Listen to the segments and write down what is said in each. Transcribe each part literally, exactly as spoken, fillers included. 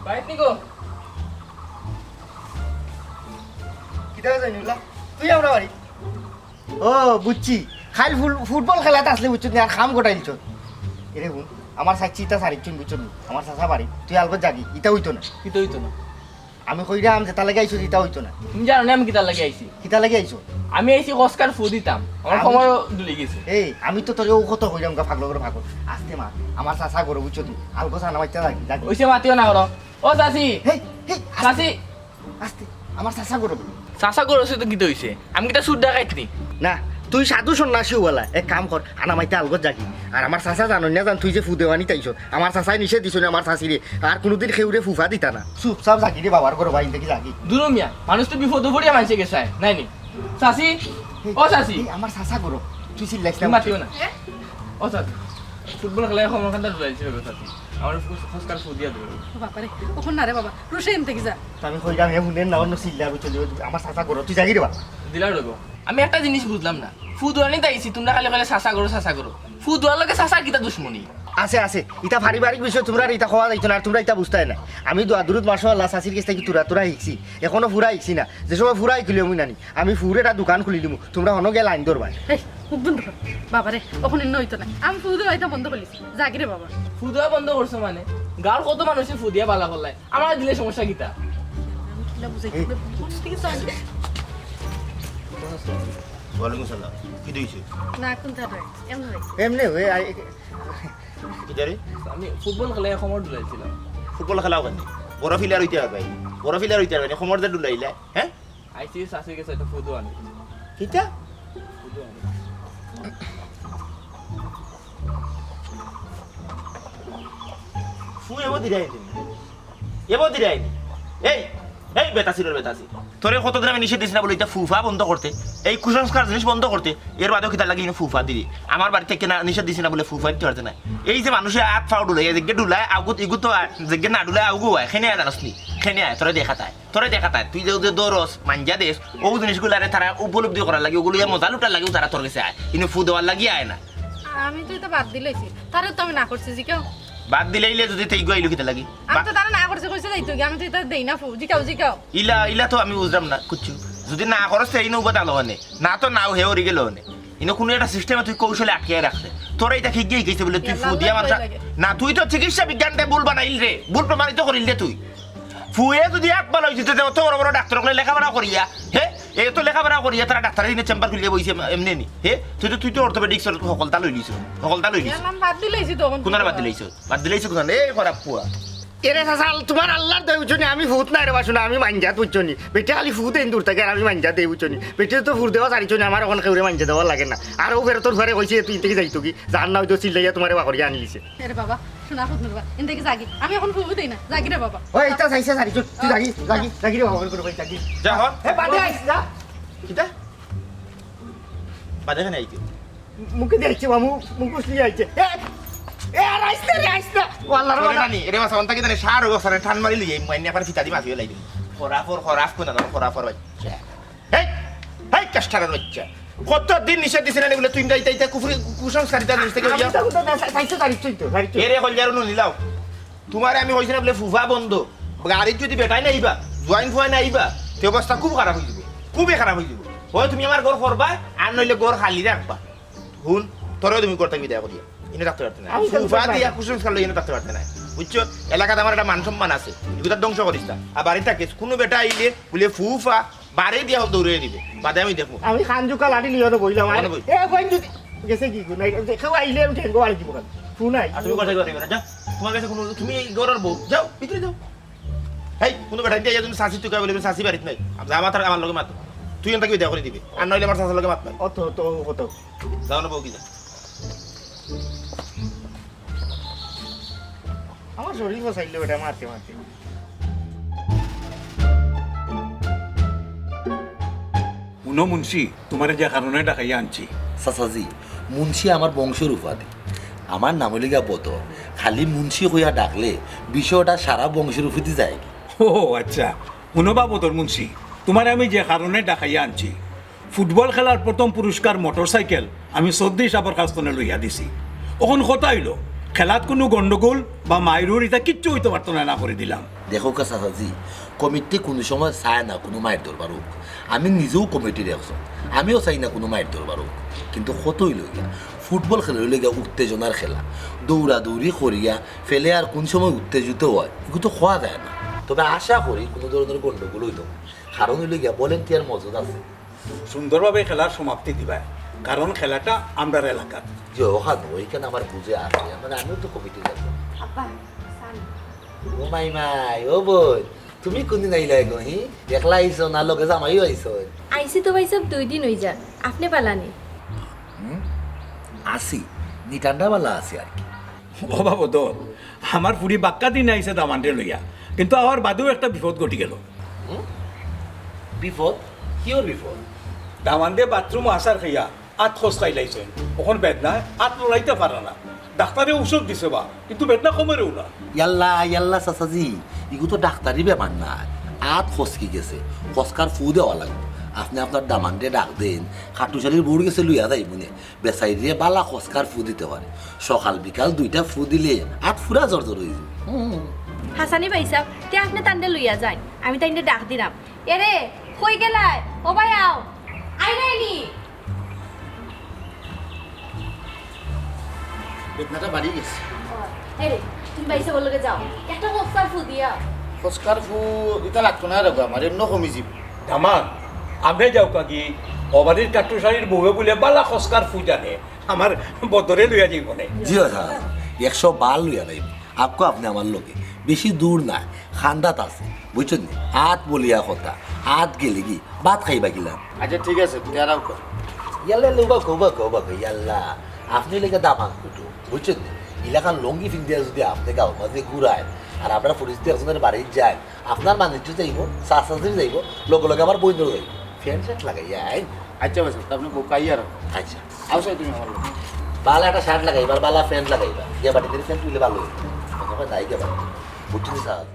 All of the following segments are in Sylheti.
বাইত নি গো? কিতা জানি ওলা? তুই আমরা বাড়ি? ও, বুঝছি। খাইল ফুল-, ফুটবল খেলাত আসলে বুঝছো নি, আর খাম গোটাইলছ। এরে হুন, আমার চাচি ইতা সারিচ্ছুন বুঝছো নি? আমার চাচা বাড়ি, তুই আলগত যাগি, ইতা হইতো না। কিতা হইতো না? আমি কইরাম যে তার লাগি আইছো, ইতা হইতো না। তুমি জানো না আমি কিতার লাগি আইছি? কিতার লাগি আইছো? আমি আইছি কসকার ফু দিতাম, আমার আমি কমর দুলি গেছে। এই, আমি তো তোরে ও কত কইরাম গা, পাগল করে পাগল। আস্তে মা, আমার চাচা গরু বুঝছো নি? আলগত আনা মাইতা যাগি, যাগি। ওইসে মাতিও না করো। ও চাচি, হেই, হেই, আস্তে। চাচি। আস্তে, আমার চাচা গরু। চাচা গরু আছে তো কিতা হইছে? আমি কিতা চুর ডাকাইত নি? না, তুই সাধু সন্ন্যাসী ওয়ালা, এক কাম কর, আনা মাইতে আলগত যাগি। আর আমার চাচা জানো না জান, তুই যে ফু দেওয়ানি তাইছ, আমার চাচায় নিষেধ দিছ না আমার চাচিরে, আর কোনোদিন কেউরে ফুফা দিতা না। চুপচাপ যাগি রে বাবার ঘর, বাইন দেখি যাগি। দুরু মিয়া, মানুষ তো বিপদ পড়িয়া মানছে গেছে, নাই নি? চাচি, ও চাচি। এই, আমার চাচা গরু, তুই চিল্লাইস না। তুমি মাতিও না। ও চাচি, ফুটবল খেলায় কমর কান্দা ডুলাইছে গো চাচি। আমার ফুস-, ফুসকার ফু দিয়া দিল। ও বাবা রে, ওখান না রে বাবা, রুশে এন থেকে যা। তো আমি কইলাম, হে হুনের না, অন্য চিল্লা, আমি চলি, আমার চাচা গরু, তুই যাগি রে বাবা। দিলাও রে গো। আমি একটা জিনিস বুঝলাম না, ফু দুয়ানি তাইছি, তোমরা খালি খালি চাচা গরু, চাচা গরু। ফু দুয়ার লগে চাচার কিতা দুশমনি? আছে, আছে, ইটা পারিবারিক বিষয়, তোমরা ইটা কওয়া যাইতো না, আর তোমরা ইটা বুঝতায় না। আমি দোয়া দুরুদ মাশাআল্লাহ চাচির গেছ থাকি তুরা তুরা শিখছি, এখনো ফুরা শিখছি না। যে সময় ফুরা শিখিলে আমি নানি, আমি ফুরে একটা দোকান খুলি দিমু, তোমরা হনো গিয়া লাইন ধরবায়। এই, মুখ বন্ধ কর। বাবা রে, ওখানে নইতো না। আমি ফু দেওয়া এটা বন্ধ করলিছি। যাগি রে বাবা। ফু দেওয়া বন্ধ করছো মানে? গাঁর কত মানুষে ফু দিয়া বালা করলায়। আমার দিলে সমস্যা কিতা? আমি কিলা বুঝাই? এই। কোন দিকে তো আগে? ওয়ালাইকুম সালাম। কি দিছে? না, কোন ধারে? এমন নাই। এমনি হয়ে আই-, কিতা রে? আমি ফুটবল খেলায় কমর ডুলাইছিলাম। ফুটবল খেলাও কেন? বড় ফিলার হইতে পারবে। বড় ফিলার হইতে পারবে না। কমর যে ডুলাইলা, হ্যাঁ? আইসি চাচির গেছে একটা ফু দেওয়ানি। কিতা? ফু দেওয়ানি। ফু এব দিরাই নি। এব দিরাই নি। এই, এই বেতাসিরর বেতাসি। তোরে কতদিন আমি নিষেধ দিছি না বলে ইটা ফুফা বন্ধ করতে, এই কুসংস্কার জিনিস বন্ধ করতে, এর বাদেও কিতার লাগি ইনো ফুফা দিলি? আমার বাড়িত থাকি না নিষেধ দিছি না বলে ফুফা দিতে পারতে না। এই যে মানুষে আত ফাও ডুলায়, যেগে ডুলায় আগুত ইগুত, যেগে না ডুলায় আউগু হয়, খেনে আয় জানাস নি? খেনে আয়, তোরে দেখাত আয়। তোরে দেখাত আয়, তুই যে, যে দরস, মাঞ্জা দেস, ও জিনিসগুলারে তারা উপলব্ধি করার লাগি, ওগুলো ইয়া মজা লুটার লাগিও তারা তোর গেছে আয়, কিন্তু ফু দেওয়ার লাগি আয় না। আমি তো এটা বাদ দিলাইছি, তারে তো আমি না করছি, জিকাও। বাদ দিলাইলে যদি তেই গুয়াইলো কিতা লাগি? আমি তো তারে না করছি, কইছে যাইতো কি, আমি তো এটা দেই না ফু, জিকাও, জিকাও। ইলা, ইলা তো আমি বুঝলাম না কিচ্ছু। যদি না করস, তে ইনো উবাত আলো হনে। না তো নাও হে ওরি গেল হনে। ইনো কোনো একটা সিস্টেমে তুই কৌশলে আটকিয়ে রাখছে। তোরা এটা ঠিক গিয়ে গেছে বলে তুই ইয়াল্লা, ফু দিয়া আল্লাহ মানুষ ভয় লাগে। না, তুই তো চিকিৎসা বিজ্ঞানটা ভুল বানাইল রে, ভুল প্রমাণিত করিল রে তুই। ফুয়ে যদি এক ভালো হইতে, তে অত বড় বড় ডাক্তার হকলে লেখাপড়া করিয়া, হে, এ তো লেখাপড়া করিয়া তারা ডাক্তারের দিনে চেম্বার খুলিয়া বইছে এমনি নি। হে, তুই তো, তুই তো অর্থোপেডিক্স হকলতা লই লিছ, হকলতা লই লিছ। ইয়াল্লা, আমি বাদ দিলাইছি তো, এখন কোনারে বাদ দিলাইছ? বাদ দিলাইছ কোনারে? এই খারাপ ফুয়া। এরে চাচা, আল-, তোমার আল্লার দয় বুঝছো নি, আমি ফুত নাই রে বাসু না, আমি মাঞ্জাত বুঝছো নি। বেটি খালি ফুত এই দূর থাকে আর আমি মাঞ্জাত এই বুঝছো নি। বেটি তো ফুর দেওয়া সারিছো নি, আমার এখন কেউরে মাঞ্জা দেওয়া লাগে না। আর ও ফেরতর ফুয়ারে কইছে, তুই থেকে যাইতো কি? যার না হয়তো চিল্লাইয়া তোমারে বাকরিয়া আনিলিছে। আরে বাবা, শোনা ফুত নুরবা, এন থেকে যাগি। আমি এখন ফুবু দেই না, যাগি রে বাবা। ওই, এটা চাইছে সারিছো, তুই যাগি, যাগি, যাগি রে বাবা, করে ভাই, যাগি। যা, হর। এ, বাদে আইস, যা। কিতা? বাদে কেনে আইতে? মুখে দিয়ে আইছে, মামু, মুখ উসলি আইছে। এ, এ, আর আইস না রে, আইস না। ও আল্লাহ রে, সরে বাবা। নানি, এরে বাসা, অন্তা কি জানি, সার ও সারে টান মারি লইয়া, মাইনে আবার ফিতা দি মাফিও লাই দিন। খরা ফর, খরাফ কোন না, খরা ফর বাচ্চা। হেই, হেই, কাস্টারের বাচ্চা। কত দিন নিষেধ দিছি না বলে, তুই ইটা, ইটা, ইটা কুফরি, কুসংস্কার ইতা জিনিস থেকে আমি ইয়া। তো কোথাও না, চাইছো, চাইছো, চাইছো, চাইছো। এরে কইল যারো নিলাও। তোমারে আমি কইছি না বলে ফুফা বন্ধ। গাড়িত যদি বেটাই না আইবা, জোয়াইন ফুয়াই না আইবা, তে অবস্থা খুব খারাপ হয়ে যাবে। খুবই খারাপ হয়ে যাবে। হয় তুমি আমার ঘর করবা, আর নইলে ঘর খালি রাখবা। হুন, তোরেও তুমি ঘর থাকি বিদায় করিয়া। ইনো থাকতে পারতে না। আমি তো ফুফা থাকতে দিয়া পারবো। কুসংস্কার লই ইনো থাকতে পারতে না। বুঝছো? এলাকাত আমার একটা মান সম্মান আছে। এগুলা ধ্বংস করিস না। আর বাড়িত থাকিস, কোনো বেটা আইলে বলে ফুফা, বাড়ি দিয়া দৌড়ে দিবে। বাদে আমি দেখবো। আমি খানজুকা লাঠি নিয়ে তো বইলাম। আর ওখানে বই। এ, কইন যদি গেছে কি গো? নাই, কেউ আইলে আমি ঠেঙ্গো বাড়ি দিব কেন? ফোন নাই। আর তুমি কথা কথা বলবে না, যাও। তোমার কাছে কোনো, তুমি এই ঘরের বউ, যাও, ভিতরে যাও। হেই, কোনো বেটা দিয়ে তুমি শাসি তুই বলে, শাসি বাড়িত নাই। যা মাতার আমার লগে মাত। তুই এনটা কি দেখা করে দিবি? আর নইলে আমার শাসার লগে মাত নাই। অত, অত, কত? যাও না বউ কি যা। আমার শরীর বসাইলে বেটা মারতে মারতে। হুনো মুন্সি, তোমারে যে কারণে ডাকাইয়া আনছি। চাচাজি, মুন্সি আমার বংশর উপাধি। আমার নাম অইল গিয়া বদর। খালি মুন্সি কইয়া ডাকলে বিষয়টা সারা বংশর উপাধি যায়। ও আচ্ছা, হুনো বা বদর মুন্সি, তোমারে আমি যে কারণে ডাকাইয়া আনছি, ফুটবল খেলার প্রথম পুরস্কার মোটরসাইকেল আমি চৌধুরী সাবর কাছ তনে লইয়া দিছি। অখন কথা অইল, খেলাত কুনু গন্ডগোল বা মাইরুর ইতা কিচ্ছু অইতো পারতো নায়, না করি দিলাম। দেখউক্কা চাচাজি, কমিটিয়ে কুনু সময় চায় না কুনু মাইর দরবার অউক। আমি নিজেও কমিটির একজন, আমিও চাই না কুনু মাইর দরবার অউক। কিন্তু কত অইলো গিয়া, ফুটবল খেলা অইলো গিয়া উত্তেজনার খেলা, দৌড়াদৌড়ি করিয়া ফেলে আর কুন সময় উত্তেজিত অয়, ইগু তো কওয়া যায় না। তবে আশা করি কুনু ধরনের গন্ডগোল অইতো না, কারণ অইলো গিয়া ভলেন্টিয়ার মজুদ আছে। সুন্দরভাবে খেলার সমাপ্তি দিবায়, কারণ খেলাটা আমরার এলাকাত। জি, অখানো, অখান আমার বুঝে আছে, মানে আমিও তো কমিটির একজন। আব্বা, সান। ও মাই মাই, ও বইন, তুমি কুনদিন আইলায় গো, হি? একলা আইছো না লগে জামাইও আইছো? আইছি তো ভাইসাব, দুই দিন অইযার। আপনে বালা নি? হুম, আছি, নিটান্ডা বালা আছি আর কি। ও বাবা, ধর, আমার ফুরি বাক্কা দিন আইছে দামান্দরে লইয়া, কিন্তু আওয়ার বাদেউ একটা বিপদ ঘটি গেল। হুম? বিপদ? কিওর বিপদ? দামান্দে বাথরুমো আছাড় খাইয়া আত খসকাইলাইছে, অখন বেদনায় আত লড়াইতা পারা না, ডাক্তারে ঔষধ দিছে বা, কিন্তু বেদনা কমেরও না। ইয়াল্লা, ইয়াল্লা চাচাজি, ইগু তো ডাক্তারি বেমার নায়, আত খসকি গেছে, খসকার ফু দেওয়া লাগবো। আপনে আপনার দামান্দরে ডাক দেইন, খাটুশালীর বউর গেছে লইয়া যাইবো নে। বেচাইরিয়ে বালা খসকার ফু দিতে পারে। সকাল বিকাল দুইটা ফু দিলে আত ফুরা জরজর অইযিবো। হুম। হাসানি ভাইসাব, তে আপনে তানরে লইয়া যাইন, আমি তাইনরে ডাক দিরাম। এরে, কই গেলায়? ও ভাই আও। আই নাই নি? বেদনাটা বাড়ি গেছে। ও, এরে, তুমি ভাইসাবর লগে যাও। একটা খসকার ফু দিয়া। খসকার ফু ইতা লাগতো না রে বা, আমার এমনে কমি যিবো। দামান, আপনে যাউক্কা গি, অবাড়ির কাট্টুশালীর বউয়ে বুলে বালা খসকার ফু জানে, আমার বদরে লইয়া যাইবো নে। জি অয় স্যার, একশো বার লইয়া যাইবো। আউক্কা আপনে আমার লগে, বেশি দূর নায়, কান্দাত আছে, বুঝছইন নি? আত বলিয়া কথা, আত গেলেগি, ভাত খাইবা কিলা? আচ্ছা, ঠিক আছে, তে আর আউক্কা। ইয়াল্লা, ইয়াল্লা, উবা কও, উবা কও, উবা কও, ইয়াল্লা। আপনে অইলা গিয়া দামান কুটু, বুঝছইন নি? ইলাখান লুঙ্গি ফিন্দিয়া যুদি আপনে গাউর মাজে ঘুরাইন, আর আমরার ফুরিস্তে একজনর বাড়িত যাইন, আপনার মানিজ্য যাইবো, চাচাজি যাইবো, লগে লগে আমার বইনরও যাইবো। প্যান্ট শার্ট লাগাইয়া আইন। আচ্ছা ভাইসাব, তে আপনে বউক্কা আইয়া রাখো। আচ্ছা। আও স্যার, তুমি আমার লগে। বালা একটা শার্ট লাগাইবা, বালা প্যান্ট লাগাইবা। গিয়া বাড়িত গেলে প্যান্ট অইলে ভালা অইবো। মনে অয় নাই গিয়া বাড়িত। বুঝছইন নি স্যার?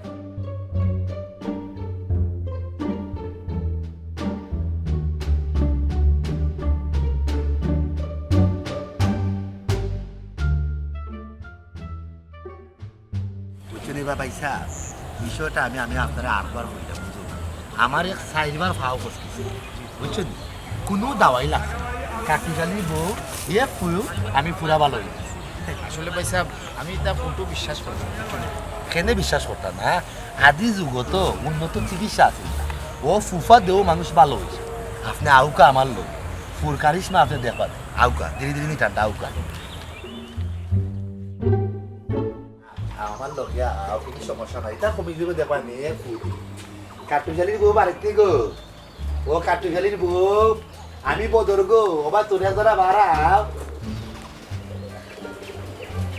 বুঝছইন নি বা ভাইসাব, বিষয়টা আমি, আমি আপনারে আরবার কইলাম, বুঝছইন নি? আমার এক চাইরবার ফাও খসকিছে, বুঝছইন নি? কুনু দাওয়াই লাগছে না। কাট্টুশালীর বউ, এক ফুয়ো, আমি পুরা ভালা অইগেছি। আসলে ভাইসাব, আমি ইতা ফুটু বিশ্বাস করি না। কেনে বিশ্বাস করতা না? আদি যুগো তো উন্নত চিকিৎসা আছিল না। অউ ফুফা দেও মানুষ ভালা অইছে। আপনে আউক্কা আমার লগে। ফুর কারিশমা আপনে দেখবা। আউক্কা, ধীরে ধীরে নিটান্ডা আউক্কা। আমার লগে আও, কুনু সমস্যা নাই। ইতা কমি যিবো দেখবা নে, ফুল। কাট্টুশালীর বউ বাড়িত নি গো? ও কাট্টুশালীর বউ, আমি বদর গো, ওবা তোরে যারা বাড়াও।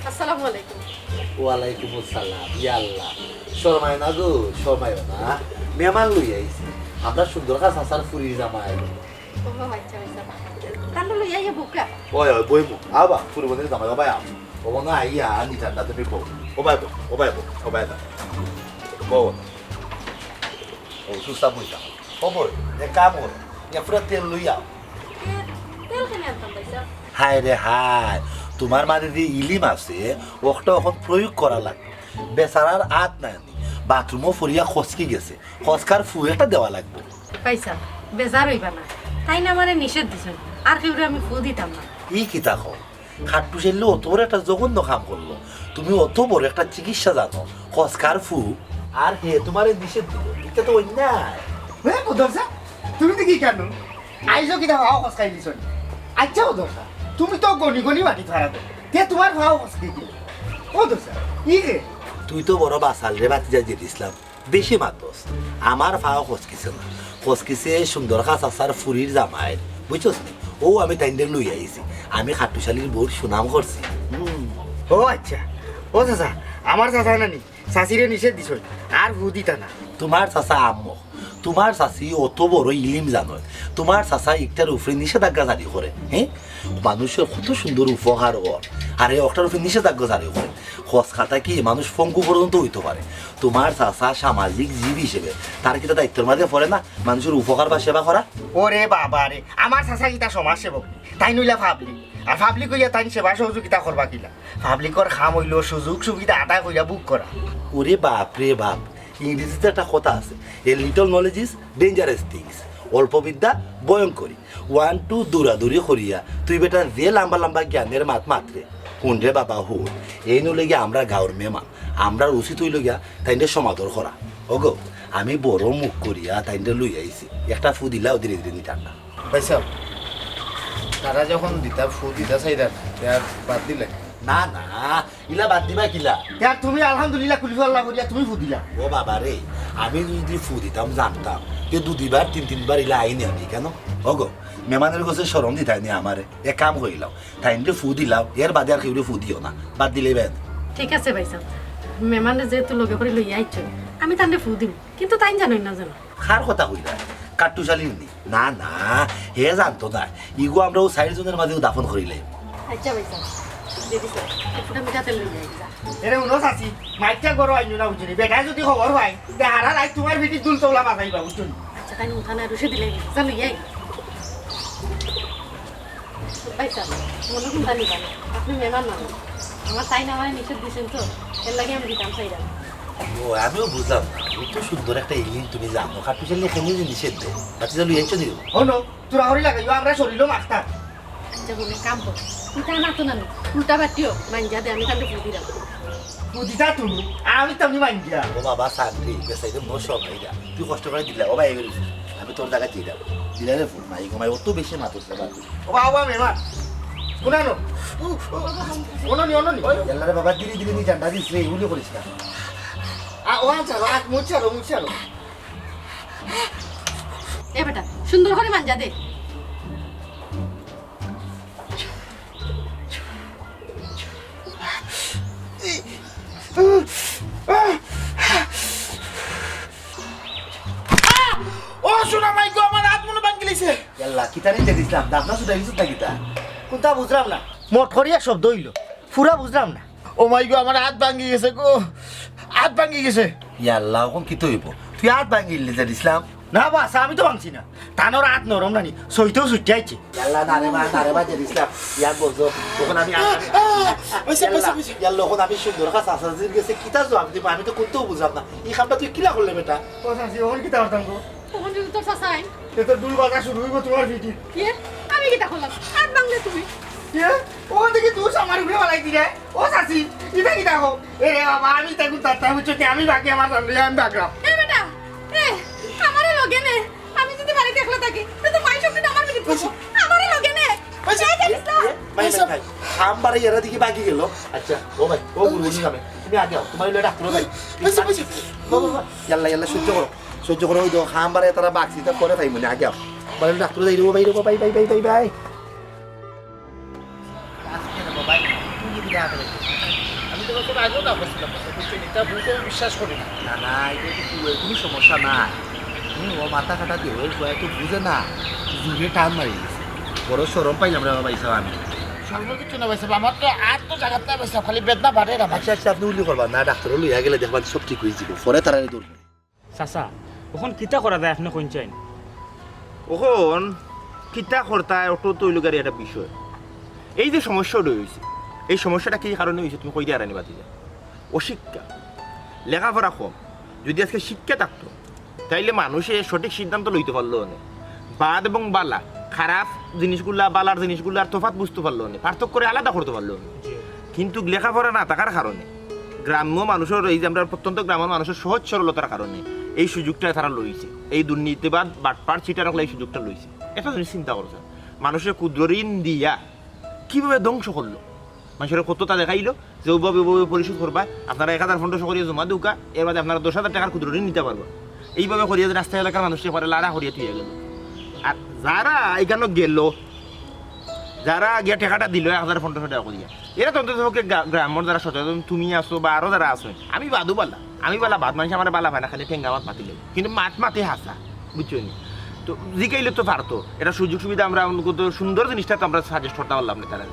আসসালামু আলাইকুম। ওয়ালাইকুম আসসালাম। ইয়া আল্লাহ, শরমায় না গো, শরমায় না। মেহমান লই আইছি, আমরা সুন্দর খান চাচার ফুরির জামাই। ও আচ্ছা, আচ্ছা। তাহলে লই আইয়া বউক্কা। ওই, ওই, বইমু। আও বা, ফুরি বইনর জামাই, ও ভাই, আও। ও মনে আইয়া, আনি ঠান্ডা তুমি বউ। ও ভাই বউ, ও ভাই বউ, ও ভাই বউ। বউ। ও সুস্তা বই যাও। ও বই, এক কাম কর, এক ফুটা তেল লই আও। তেল, তেল কেনে আনতাম ভাইসাব? হায় রে হায়, তুমার মাঝে যে ইলিম আছে, অকটা অখন প্রয়োগ করা লাগবো। বেচারার আত নাই নি, বাথরুমো পড়িয়া খসকি গেছে, খসকার ফু একটা দেওয়া লাগবো। ভাইসাব, বেজার অইবা না, তাইন আমারে নিষেধ দিছইন, আর কেউরে আমি ফু দিতাম না। ই কিতা কও? কাট্টুশালীয়ে অত বড় একটা জঘন্য কাম করলো, তুমি অত বড় একটা চিকিৎসা জানো, খসকার ফু, আর হে তুমারে নিষেধ দিলো, ইটা তো অন্যায়। হে বদর চাচা, তুমি দেখি কেনে? আইজও কিতা ফাও খসকাই দিছইন? আচ্ছা বদর চাচা, তুমি তো গনি গনি মাটি ফারা দেও, তে তুমার ফাও খসকি গেল। ও বদর চাচা, ই রে। তুই তো বড় বাচাল রে ভাতিজা জেদ ইসলাম। বেশি মাতস। আমার ফাও খসকিছে না। খসকিছে সুন্দর খান চাচার ফুরির জামাইর। বুঝছস নি? অউ আমি তাইনরে লই আইছি। আমি কাট্টুশালীর বউর সুনাম করছি। হুম। ও আচ্ছা। ও চাচা, আমার চাচায় নানি চাচিরে নিষেধ দিছইন, আর ফু দিতা না। তুমার চাচা আম্মক। তুমার চাচি অত বড় ইলিম জানইন। তুমার চাচা ইকটার উপরে নিষেধাজ্ঞা জারি করে। হ্যাঁ? মানুষর কত সুন্দর উপকার অর, আর হে অকটার উপরে নিষেধাজ্ঞা জারি করে। খসকা থাকি মানুষ পঙ্গু পর্যন্ত অইতো পারে। তুমার চাচা সামাজিক জীব হিসাবে তার কিতা দায়িত্বর মাঝে পড়ে না মানুষর উপকার বা সেবা করা? ওরে বাবা রে, আমার চাচা কিতা সমাজসেবক নি? তাইন অইলা পাবলিক। আর পাবলিক অইয়া তাইন সেবা সহযোগিতা করবা কিলা? পাবলিকর কাম অইলো সুযোগ সুবিধা আদায় করিয়া ভোগ করা। ওরে বাপ রে বাপ, ইংরেজিতে একটা কথা আছে, "A little knowledge is dangerous things।" অল্প বিদ্যা ভয়ঙ্করী। ওয়ান টু দৌড়াদৌড়ি করিয়া তুই বেটা যে লম্বা লম্বা জ্ঞানের মাত মাতরে। হুন রে বাবা হুন, এইন অইলে গিয়া আমরার গাঁওর মেহমান, আমরার উচিত অইলো গিয়া তাইনরে সমাদর করা। ওগো, আমি বড় মুখ করিয়া তাইনরে লই আইছি, একটা ফু দিলাও ধীরে ধীরে নিতাম না। ভাইসাব, তারা যখন দিতা ফু দিতা চাইরা না, তে আর বাদ দিলে? না না, ইলা বাদ দিবা কিলা? তে আর তুমি আলহামদুলিল্লাহ কুলহু আল্লাহ করিয়া তুমি ফু দিলা। ও বাবা রে, আমি যদি ফু দিতাম জানতাম, তে দুদিবার তিন তিনবার ইলা আইনি আমি কেন? ওগো, মেহমানর গেছে শরম দিতায় নি আমারে। এক কাম করিলাও, তাইনরে ফু দিলাও, এর বাদে আর কেউরে ফু দিও না, বাদ দিলে বেদ। ঠিক আছে ভাইসাব, মেহমানরে যেহেতু লগে করি লইয়া আইছো, আমি তানরে ফু দিমু, কিন্তু তাইন জানইন না যেন। কার কথা কইলা? কাট্টুশালীর নি? না না, হে জানতো না। ইগু আমরা অউ চাইর জনের মাঝেউ দাফন করিলে। আচ্ছা ভাইসাব, দিদি স্যার, এক ফুটা মিঠা তেল লইয়া আইবা। এরে হুনো চাচি, মাইকটা গরো আইনো না বুঝছো নি? বেটায় যদি খবর পায়, তে হারা রাইত তুমার পিঠিত দুল তবলা বাজাইবা বুঝছো নি? আচ্ছা, তাইন উঠা না, রুশে দিলে, যা লইয়া আই। ভাইসাব, মনো কুনতা নিবা না, আপনে মেহমান মানুষ। আমার তাইন আমারে নিষেধ দিছইন তো, এর লাগি আমি দিতাম চাইরাম। ও, আমিও বুঝলাম না। অত সুন্দর একটা ইলিশ তুমি জানো, কাট্টুশালী কেনে যে নিষেধ দেয়? বাচ্চা লইয়া আইছো দিও। হুনো, তোরা হরি লাগাইও, আমরা শরীরও মাখতাম। আচ্ছা, হুনো, কাম কর। তুই তা না তো নানি, উল্টা বাটিও, মাইঞ্জা দে, আমি তাহলে ফু দিরাম। ফু দিতা তুমি, আমি তো আমি মাইঞ্জা। ও বাবা, শান্তি, বেসাইতে মোর সব ভাইরা। তুই কষ্ট করি দিলা, ও ভাই, এগুলি। আমি তোর জাগাত দিলাম। দিলা রে ফু, মাই গো মাই, অত বেশি মাতুস না বাবা। ও বাবা, মেহমান। কোনানো? অননি, অননি। ইয়াল্লা রে বাবা, ধীরে ধীরে নি জান্ডা দিস রে, উলি করিস না। আ, ও আচ্ছা, আ, মুছারো, মুছারো। এ বেটা, সুন্দর করি মাঞ্জা দে। ও সোনা মাই গো, আমার আত মনো ভাঙ্গি লাইছে। ইয়াল্লা, কিতা রে দিছলাম? দাফনা ছুটাই দিছত না কিতা? কুনতা বুঝলাম না। মট করিয়া শব্দ অইলো। পুরা বুঝলাম না। ও মাই গো, আমার আত ভাঙ্গি গেছে গো। আত ভাঙ্গি গেছে। ইয়াল্লা, অখন কিতা অইবো? তুই আত ভাঙ্গিলে যে দিছলাম। না বাস, আমি তো ভাঙছি না। তানর আত নরম নানি, সইতেও ছুটে আইছে। ইয়াল্লা, না রে মা, না রে মা, যে দিছলাম। ইয়ার বলছো, অখন আমি, আমি, অইছে, অইছে, ইয়াল্লা, অইছে। ইয়াল্লা, অখন আমি সুন্দর কাজ আসাজির গেছে, কিতা জবাব দিমু? আমি তো কুনতাউ বুঝলাম না। ই কামটা তুই কিলা করলে বেটা? ও চাচি, অখন কিতা করতাম গো? অখন যদি তোর চাচা আইন? এ তো ডুল বাজা শুরু অইবো তুমার পিঠিত। কে? আমি কিতা করলাম? আত ভাঙলে তুমি। কে? ও দেখি তুই আমার উপরে বালাই দিলে। ও চাচি, ইটা কিতা কও? এ রে বাবা, আমি তাই কুনতা তাই বুঝছো কি? আমি বাকি আমার জানলে আমি বাগরাম। এ বেটা, এ, আমারে লগে নে। আমি যদি বাড়িত একলা থাকি, তে তো মাই সব দিন আমার পিঠিত পড়বো। আমারে লগে নে। অইছে। এই যে ইসলাম। এ, ভাই, ভাই, ভাই, হাম বাড়ি এরা দেখি বাকি গেল। আচ্ছা, ও ভাই, ও গুরু গুরু নামে। তুমি আগে আও, তুমার লগে ডাক্তার ভাই। অইছে, অইছে। বাবা, বাবা, ইয়াল্লা, ইয়াল্লা, সহ্য করো। সহ্য করো, ওই তো হাম বাড়ি তারা বাগছি, তা পরে পাইমু নে, আগে আও। ভাই, ডাক্তার যাই রে, ভাই রে, ভাই, ভাই, ভাই, ভাই, ভাই। আজকে রে বাবা, তুমি কি বিদায় করে দিলে? আমি তো তোকে আগেও না করছিলাম, বুঝছো নি? তা বউকে আমি বিশ্বাস করি না। না, না, এটা তো কোনো সমস্যা না। হুম, ও মাথা খাটা দিয়ে, ওই ফুয়ায় তো বুঝে না। জুড়ে টান মারি গেছে। বড় শরম পাইলাম রে বাবা, ইসব আমি। শরমের কিছু না ভাইসাব, আমার তো আর তো জাগাত নাই ভাইসাব, খালি বেদনা বাড়ে না ভাই। আচ্ছা, আচ্ছা, আপনি উল্লি করবা না, ডাক্তার লইয়া গেলে দেখবেন সব ঠিক হয়ে যাবো। পরে তারা দৌড় চাচা, অখন কিতা করা যায় আপনে কইন চাইন? অখন কিতা করতা, অটো তো অইলো গাড়ি একটা বিষয়। এই যে সমস্যাটা অইছে, এই সমস্যাটা কি কারণে অইছে তুমি কই দিয়া আরানি বাতি যা? অশিক্ষা, লেখাপড়া কম। যদি আজকে শিক্ষা থাকতো, তাইলে মানুষে সঠিক সিদ্ধান্ত লইতে পারলো অনে। বাদ এবং বালা, খারাপ জিনিসগুলা, বালার জিনিসগুলার তফাৎ বুঝতে পারলো অনে, পার্থক্য করে আলাদা করতে পারলো অনে। জি। কিন্তু লেখাপড়া না থাকার কারণে গ্রাম্য মানুষের, এই যে আমরা প্রত্যন্ত গ্রামের মানুষের সহজ সরলতার কারণে এই সুযোগটা তারা লইছে। এই দুর্নীতিবাদ, বাটপার, চিটার অকলে এই সুযোগটা লইছে। একটা জিনিস চিন্তা করো স্যার, মানুষের ক্ষুদ্র ঋণ দিয়া কিভাবে ধ্বংস করলো? মানুষের কতটা দেখাইলো যে ওভাবে, ওভাবে পরিশোধ করবা, আপনারা এক হাজার পনেরোশো করিয়া জমা দেউক্কা, এর বাদে আপনারা দশ হাজার টাকার ক্ষুদ্র ঋণ নিতে পারবা। এইভাবে করিয়া যে রাস্তা এলাকার মানুষের পরে লাড়া করিয়া তুই গেল। আর যারা এখানে গেল, যারা গিয়া টাকাটা দিল এক হাজার পনেরোশো টাকা করিয়া, এরা তো অন্তত পক্ষে গ্রা-, গ্রামের যারা সচেতন, তুমি আছো বা আরো যারা আছো, আমি বাদও বালা, আমি বালা বাদ, মানুষ আমার বালা পায় না, খালি ঠেঙ্গা মাত মাতিলে, কিন্তু মাত মাতে হাসা, বুঝছো নি? তো জিকাইলে তো পারতো, এটা সুযোগ সুবিধা আমরা কত সুন্দর জিনিসটা তো আমরা সাজেস্ট করতে পারলাম না তারা।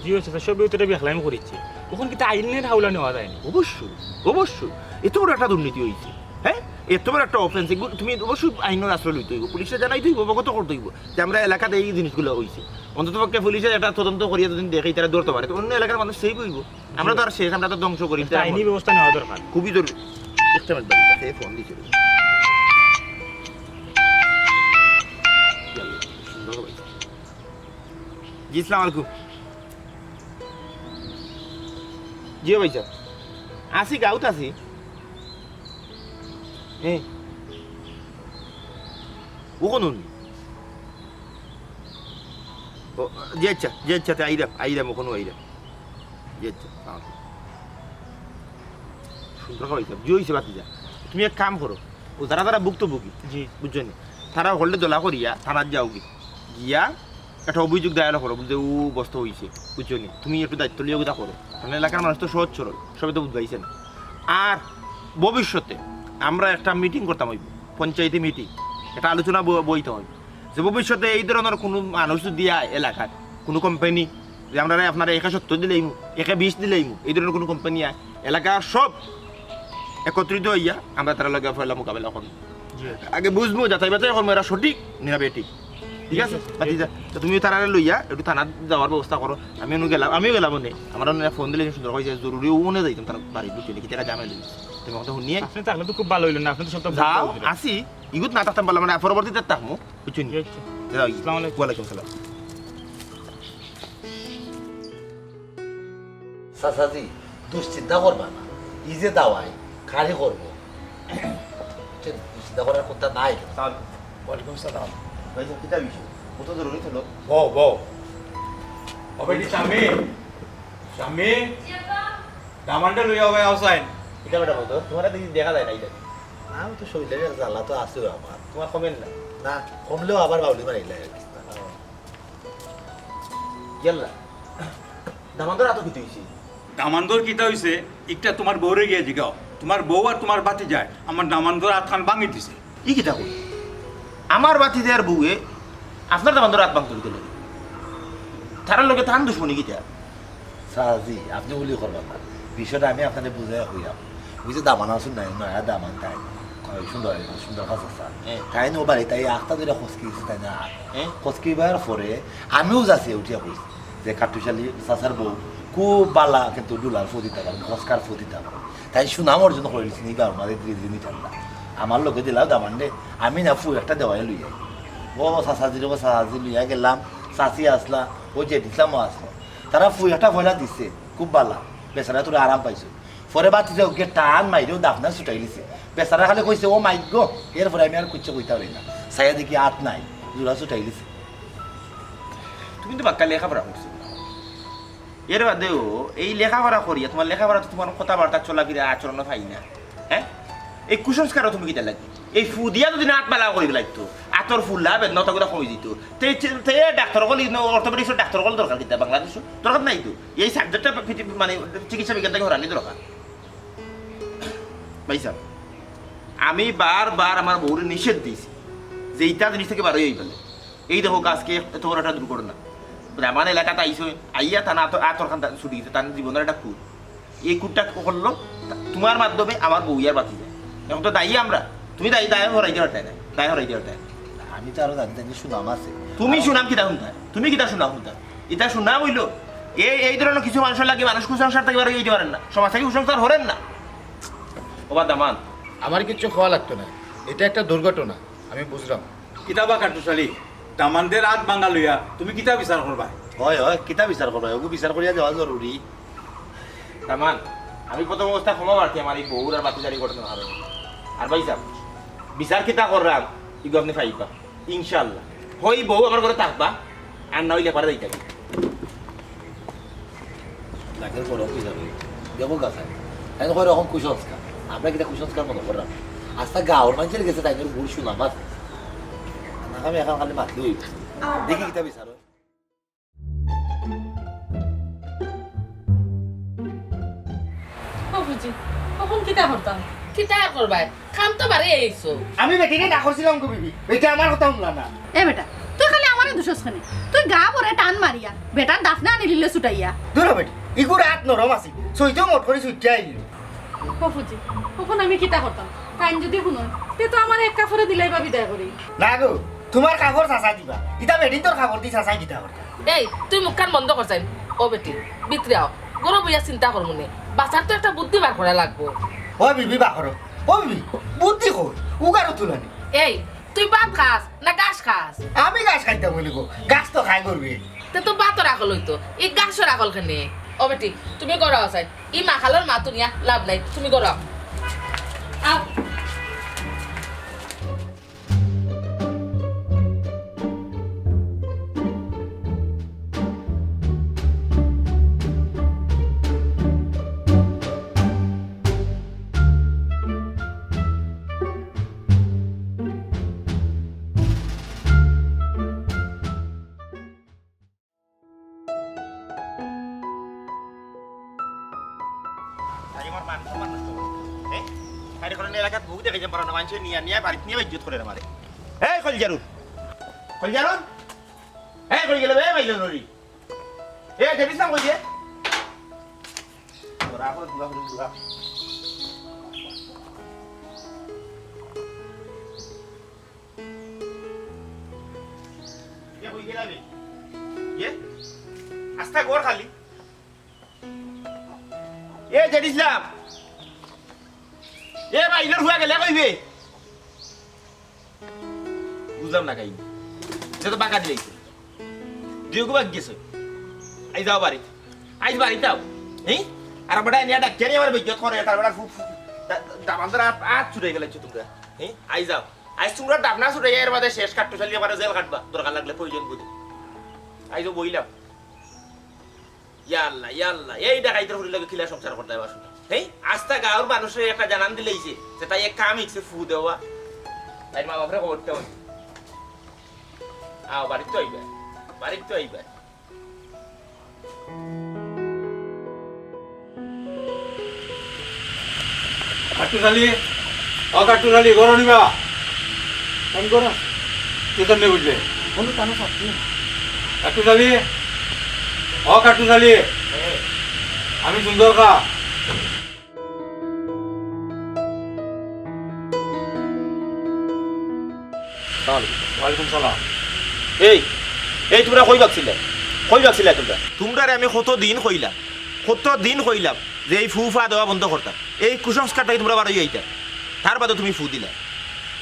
জি, হয়েছে, সব ভিতরে আমি করেছি। অখন কিতা আইনের হাওলা নেওয়া যায়নি? অবশ্যই, অবশ্যই, এত বড় একটা দুর্নীতি হয়েছে, হ্যাঁ? এত বড় একটা অফেন্স, এগুলো তুমি অবশ্যই আইনের আশ্রয় লইতে হইব, পুলিশে জানাইতে হইব, অবগত করতে হইব যে আমরা এলাকাতে এই জিনিসগুলো হইছে। অন্তত পক্ষে পুলিশে একটা তদন্ত করিয়া যদি দেখে তারা ধরতে পারে, তো অন্য এলাকার মানুষ সেভ হইব। আমরা তো আর শেষ, আমরা তো ধ্বংস করি। একটা আইনি ব্যবস্থা নেওয়া দরকার। খুবই জরুরি। একটা মিনিট, বাড়িতে ফোন দিছিল। জি, আসসালামু আলাইকুম। জি ভাই সাহেব, আছি, গাউত আছি। হ্যাঁ। ও কোন উনি? ও, জি আচ্ছা, জি আচ্ছা, তে আইরাম, আইরাম, ওখানে আইরাম। জি আচ্ছা, সালাম। সুন্দর খাওয়াইতাম, জি হইছে বাতিজা। তুমি এক কাম করো, ও যারা যারা ভুক্তভোগী, জি। বুঝছো নি? তারা হকলরে দলা করিয়া থানাত যাওগি। গিয়া একটা অভিযোগ দায়ের করো, বুঝলে ও বস্ত হইছে, বুঝছো নি? তুমি একটু দায়িত্ব লিয়া ওটা করো, কারণ এলাকার মানুষ তো সহজ সরল, সবে তো বুঝবাইছে না। আর ভবিষ্যতে আমরা একটা মিটিং করতাম হইব, পঞ্চায়েতি মিটিং, একটা আলোচনা ব-, বইতে হইব যে ভবিষ্যতে এই ধরনের কোনো মানুষ যদি আয় এলাকার, কোনো কোম্পানি, যে আমরা আপনারা একে সত্তর দিলাইমু, একে বিশ দিলাইমু, এই ধরনের কোনো কোম্পানি আয়, এলাকার সব একত্রিত হইয়া আমরা তারা লগে পয়লা মোকাবেলা করবো। জি। আগে বুঝবো, যাচাই বাছাই করবো, এরা সঠিক না বেঠিক। ঠিক আছে? ঠিক আছে। বাতিজা, তো তুমি তারারে লইয়া একটু থানাত যাওয়ার ব্যবস্থা করো। আমি অনু গেলাম, আমিও গেলাম, উনি আমার উনি ফোন দিলে সুন্দর হয়েছে, জরুরি উনি যাইতাম তার বাড়ি, বুঝছো নি? কি টাকা জামাই লইছে। তুমি কথা শুনিয়ে আপনি থাকলে তো খুব ভালো হইলো না, আপনি তো সব যাও, আসি, ইগুত না থাকতাম পারলাম না, পরবর্তীতে থাকমু, বুঝছো নি? জি, আচ্ছা। যাও, আসসালামু আলাইকুম। ওয়ালাইকুম সালাম। চাচাজি, দুশ্চিন্তা করবা না, ই যে দাওয়াই, খালি করবো। বুঝছেন? দুশ্চিন্তা করার কথা নাই। সালাম। ওয়ালাইকুম সালাম। ভাই সাহেব, কিতা বিষয়? কত জরুরি ছিল? বও, বও। ও বেটি, স্বামী, স্বামী, দামান্ডে লইয়া হবে আওসাইন। কিতা বেটা বলতো, তোমার দেখি দেখা যায় না, এটা। না, আমি তো শরীরের জ্বালা তো আছে আমার। তোমার কমেন না? না, কমলেও আবার বাউলি মারিলে। ইয়াল্লা, দামান্দর আতো কিতা হইছে? দামান্দর কিতা হইছে? একটা তোমার বউরে গিয়া জিগাও। তোমার বউ আর তোমার ভাতিজায় আমার দামান্দর আতখান ভাঙি দিছে। ই কিতা কই? আমার ভাতিজার বউয়ে আপনার দামান্দর আত ভাঙতো কিতা লাগি? তারার লগে তান দুশমনি কিতা? চাচাজি, আপনি উলি করবেন না। বিষয়টা আমি আপনারে বুঝাইয়া কইরাম। ওই যে দামান আছইন না, নয়া দামান তাইন। ওই সুন্দর, সুন্দর খাস আছে। হ্যাঁ। তাইন ও বাড়ি, তাই আখতা ধরে খসকি গেছে, তাইন না? হ্যাঁ। খসকি বার পরে আমিও যাচ্ছি উঠিয়া কইছি যে কাট্টুশালী চাচার বউ খুব বালা, কিন্তু ডুলার ফু দিতা পারে, খসকার ফু দিতা পারে। তাই সুনাম অর্জন করে নিছি, নি গাঁর মাঝে ধীরে ধীরে নিতাম না। আমার লগে দিলাও দামান্ডে, আমি না ফু একটা দেওয়াই লইয়া। ও চাচাজিরে, ও চাচাজি লইয়া গেলাম, চাচি আসলা, ও জেঠিছামও আসলো। তারা ফু একটা পয়লা দিছে, খুব বালা, বেচারা তোরা আরাম পাইছো। পরে বাতি যে ওকে টান মাইরেও দাফনা ছুটাই লিছে। বেচারা খালি কইছে, "ও মাই গো।" এরপরে আমি আর কিচ্ছু কইতে পারি না। চাইয়া দেখি আত নাই, জোড়া ছুটাই লিছে। তুমি তো বাক্কা লেখাপড়া করছো। এর বাদেও এই লেখাপড়া করিয়া তোমার লেখাপড়া তো তোমার কথাবার্তা, চলাফিরা, আচরণও পাই না। হ্যাঁ? এই কুসংস্কারও তুমি কিতা লাগি? এই ফু দিয়া যদি না আত বালা করি লাগতো, আতর ফুলা বেদনা ওটা কমে দিত। তে, তে, তে ডাক্তার অকল, ইনো অর্থোপেডিক্সর ডাক্তার অকল দরকার কিতা বাংলাদেশো? দরকার নাই তো। এই সাবজেক্টটা পৃথিবী, মানে, চিকিৎসা বিজ্ঞান থাকি হরানি দরকার। ভাই সাহেব, আমি বারবার আমার বউরে নিষেধ দিছি যে ইতা জিনিস থাকি বারই অইবায়। এই দেখো, আজকে এত বড় একটা দুর্ঘটনা। ব্রাহ্মণ এলাকাত আইসো, আইয়া তান আত-, আতর খান ছুটি গেছে, তান জীবনের একটা খুঁত। এই খুঁতটা করলো তা-, তোমার মাধ্যমে আমার বউ আর বাঁচি যায়। এখন তো দায়ী আমরা, তুমি দায়ী, দায় হরাই দিয়ে পারতায় না, দায় হরাই দিয়ে পারতায় না। আমি তো আরো জানি, জানি সুনাম আছে। তুমি সুনাম কিতা শুনতায়? তুমি কিতা সুনাম শুনতায়? ইতা সুনাম হইলো, এই, এই ধরনের কিছু মানুষের লাগি মানুষ কুসংস্কার থাকি বারই অইতে পারেন না, সমাজ থাকি কুসংস্কার হরেন না। ওবা দামান। আমার কিচ্ছু খাওয়া লাগতো না, এটা একটা দুর্ঘটনা, আমি বুঝলাম। কিতা বা কাট্টুশালী, দামান্দের আত ভাঙা লইয়া তুমি কিতা বিচার করবায়? হয়, হয়, কিতা বিচার করবায়? ওগু বিচার করিয়া দেওয়া জরুরি। দামান, আমি প্রথম অবস্থায় ক্ষমা প্রার্থী আমার এই বউর আর বাতিজারি ঘটনার কারণে। আর ভাই সাহেব, বিচার কিতা করলাম, ইগু আপনি পাইবা। ইনশাআল্লাহ। হই বউ আমার ঘরে থাকবা, আর না হইলে পারে যাইতাম। নাকের গরম হয়ে যাবে। দেখো গাছ আগে। তাই তো কয় রকম কুসংস্কার। আমরা কিতা কুসংস্কার মনে করলাম? আস্তা গাঁওর মানুষের গেছে তাই করে ভুল সুনাম আছে। না, আমি এখন খালি মাতলে হইব। দেখি কিতা বিচার হয়। ও বুঝি, কখন কিতা করতাম? কিতা আর করবায়? কাম তো বারই আইছো। আমি বেটিরে না করছিলাম গো বিবি, বেটি আমার কথা শুনলা না। এ বেটা, তুই খালি আমারে দুষস কেনে? তুই গা ভরে টান মারিয়া বেটার দাফনা আনি দিলে ছুটাইয়া। দূর হ বেটি, ইগুর আত নরম আছে, সইতেও মট করি ছুটিয়া আইলি। ও বুঝি, কখন আমি কিতা করতাম? তাইন যুদি হুনইন, তে তো আমারে এক কাপড়ে দিলাইবা বিদায় করি। না গো, তুমার কাপড় চাচায় দিবা। ইতা বেটিন্তর কাপড় দি চাচায় কিতা করতা? এই, তুই মুখখান বন্ধ কর চাইন। ও বেটি, ভিতরে আও। ঘরো বইয়া চিন্তা করমুনে। বাচ্চার তো একটা বুদ্ধি বার করা লাগবো। ও বিবি, বার করো। ও বিবি, বুদ্ধি কই? উগারো তুলানি। এই, তুই ভাত খাস না ঘাস খাস? আমি ঘাস খাইতাম বলি গো, ঘাস তো খায় গরুয়ে। তে তো ভাতর আকল অইতো, ই ঘাসর আকল কেনে? ও বেটি, তুমি ঘরো আও চাইন। ই মাখালর মাত হুনিয়া লাভ নাই, তুমি ঘরো আও। আও। আরে আমার মান সম্মান নষ্ট করে। হ্যাঁ? আরে কোনো এলাকাত বউ দেখে যে পারো না, মানুষে নিয়া নিয়া বাড়িত নিয়া ইজ্জত করে আমারে। এই কলজারুন, কলজারুন, এই কই গেলে বে মাইল নরি? এ জানিস না কই যে? তোরা এখন দুরা দুরা। এ কই গেলা বে? এ? আস্তা ঘর খালি। এ জেড ইসলাম। এ ভাই, ইনোর ফুয়া গেলে কইবে? বুঝলাম না কাহিনী। সে তো বাঁকা দিলাইছে। দুই গো বাকি গেছে। আই যাও বাড়ি। আইজ বাড়ি যাও। হ্যাঁ? আর বেটা এনে ডাক কেনে আমার বেইজ্জত করে, তার বেটা ফু-, ফু-, দা-, দামান্দর আত, আত ছুটাই গেলাইছো তোমরা। হ্যাঁ? আই যাও। আইজ তোমরা ডাবনা ছুটাই এর বাদে শেষ কাট্টু চালিয়ে আমার জেল কাটবা। দরকার লাগলে প্রয়োজন বুঝে। আইজ বইলাম। ইয়া আল্লাহ, ইয়া আল্লাহ, এই ডাকাইতর ফুরির লগে কিলা সংসার করতে হবে আসলে? হেই, আস্তা গাঁওর মানুষরে একটা জানান দিলেই যে, যে তাই এক কাম ইকছে ফু দেওয়া। তাই মা বাপরে খবরটা হই। আও, বাড়িত তো আইবা, বাড়িত তো আইবা। কাট্টুশ আলী, ও কাট্টুশ আলী, ঘরো নিবা? আমি ঘরো আছি। তুই কেমনে বুঝলে? বন্ধু, তানো সত্যি। কাট্টুশ আলী, ও কাট্টুশ আলী, আমি সুন্দর খা। সালাম আলাইকুম। ওয়ালাইকুম সালাম। এই, এই তোমরা কই বাকছিলা? কই বাকছিলা তোমরা? তোমরারে আমি কত দিন কইলাম, কত দিন কইলাম যে এই ফু ফা দেওয়া বন্ধ করতা, এই কুসংস্কারটাই তোমরা বারই আইতা, তার বাদে তুমি ফু দিলা।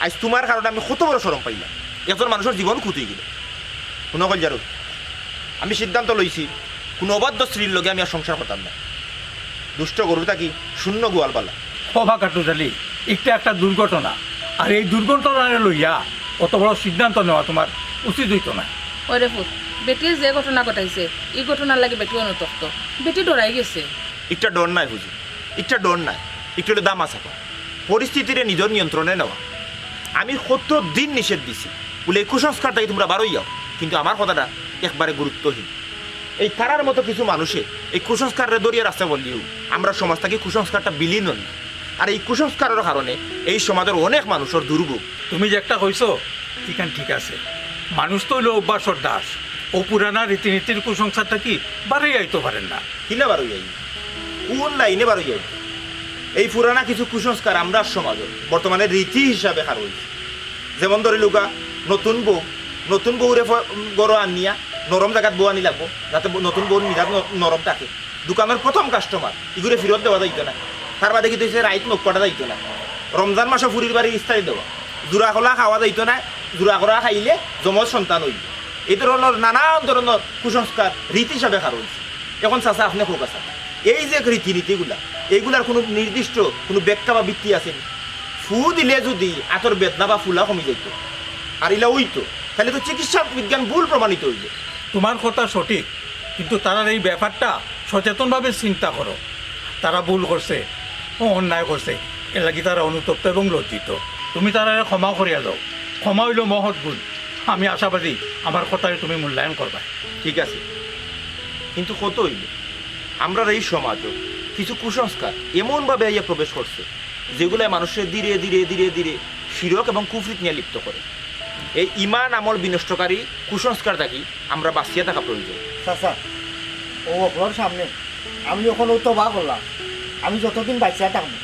আইজ তোমার কারণে আমি কত বড় শরম পাইলাম, একজন মানুষর জীবন ক্ষতি অইগেল। হুনো কলজারু, আমি সিদ্ধান্ত লইছি, কুনু অবাধ্য স্ত্রীর লগে আমি আর সংসার করতাম না। দুষ্ট গরু থাকি শূন্য গোয়াল বালা। ও বা কাট্টুশ আলী, ইটা একটা দুর্ঘটনা, আর এই দুর্ঘটনারে লইয়া অত বড় সিদ্ধান্ত নেওয়া তোমার উচিত অইতো না। ওরে পুত, বেটিয়ে যে ঘটনা ঘটাইছে, ই ঘটনার লাগি বেটি অনুতপ্ত, বেটি ডরাই গেছে। ইটা ডর নায় হুজুর, ইটা ডর নায়, ইটা অইলো দামা চাপা। পরিস্থিতিরে নিজর নিয়ন্ত্রণে নেওয়া। আমি কত দিন নিষেধ দিছি, বুলে এই কুসংস্কার থাকি তোমরা বারই যাও, কিন্তু আমার কথাটা একবারে গুরুত্বহীন। এই তারার মতো কিছু মানুষে এই কুসংস্কাররে ধরিয়া রাস্তা বললিও আমরা সমাজ থাকি কুসংস্কারটা বিলীন অয় না। আর এই কুসংস্কারর কারণে এই সমাজর অনেক মানুষর দুর্ভোগ। তুমি যে একটা কইছো, ইখান ঠিক আছে। মানুষ তো অইলো অভ্যাসর দাস। ও পুরানা রীতিনীতির কুসংস্কার থাকি বারই আইতো পারের না। কিলা বারই আইবো? কুন লাইনে বারই আইবো? এই পুরানা কিছু কুসংস্কার আমরার সমাজো বর্তমানে রীতি হিসাবে খাড়া অইছে। যেমন ধরি লউক্কা, নতুন বউ, নতুন বউরে ফ-, ঘরো আনিয়া নরম জাগাত বওয়ানি লাগবো, যাতে ব-, নতুন বউর মিজাজ ন-, নরম থাকে। দোকানর প্রথম customer, ইগুরে ফিরত দেওয়া যাইতো না। তার বাদে কিতা অইছে, রাইত নখ কাটা যাইতো না। রমজান মাসো ফুরির বাড়ির ইফতারি দেওয়া। জুরা কলা খাওয়া যাইতো না, জুরা কলা খাইলে যমজ সন্তান অইবো। এই ধরনর নানান ধরনর কুসংস্কার রীতি হিসাবে খাড়া অইছে। এখন চাচা আপনে কউক্কা চাচা, এই যে রীতিনীতিগুলা, এইগুলার কুনু নির্দিষ্ট কুনু ব্যাখ্যা বা ভিত্তি আছে নি? ফু দিলে যুদি আতর বেদনা বা ফুলা কমি যাইতো, আর ইলা অইতো, তাইলে তো চিকিৎসা বিজ্ঞান ভুল প্রমাণিত অইলো। তোমার কথা সঠিক, কিন্তু তারার এই ব্যাপারটা সচেতনভাবে চিন্তা করো। তারা ভুল করছে, ও অন্যায় করছে, এর লাগি তারা অনুতপ্ত এবং লজ্জিত। তুমি তারারে ক্ষমা করিয়া যাও। ক্ষমা অইলো মহৎ গুণ। আমি আশাবাদী, আমার কথারে তুমি মূল্যায়ন করবায়। ঠিক আছে, কিন্তু কত অইলো, আমরার এই সমাজো কিছু কুসংস্কার এমনভাবে আইয়া প্রবেশ করছে, যেগুলায় মানুষরে ধীরে ধীরে ধীরে ধীরে শিরক এবং কুফরিত নিয়া লিপ্ত করে। এই ইমান আমল বিনষ্টকারী কুসংস্কার থাকি আমরা বাঁচিয়া থাকা প্রয়োজন। চাচা, অউ অকলর সামনে আমি অখন অউ তবা করলাম, আমি যতদিন বাঁচিয়া থাকমু,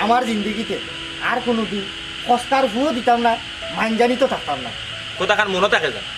আমার জিন্দেগিতে আর কুনুদিন কস্তার ফুও দিতাম না, মাইনজানিত থাকতাম না। কথাখান মনো থাকে যেন।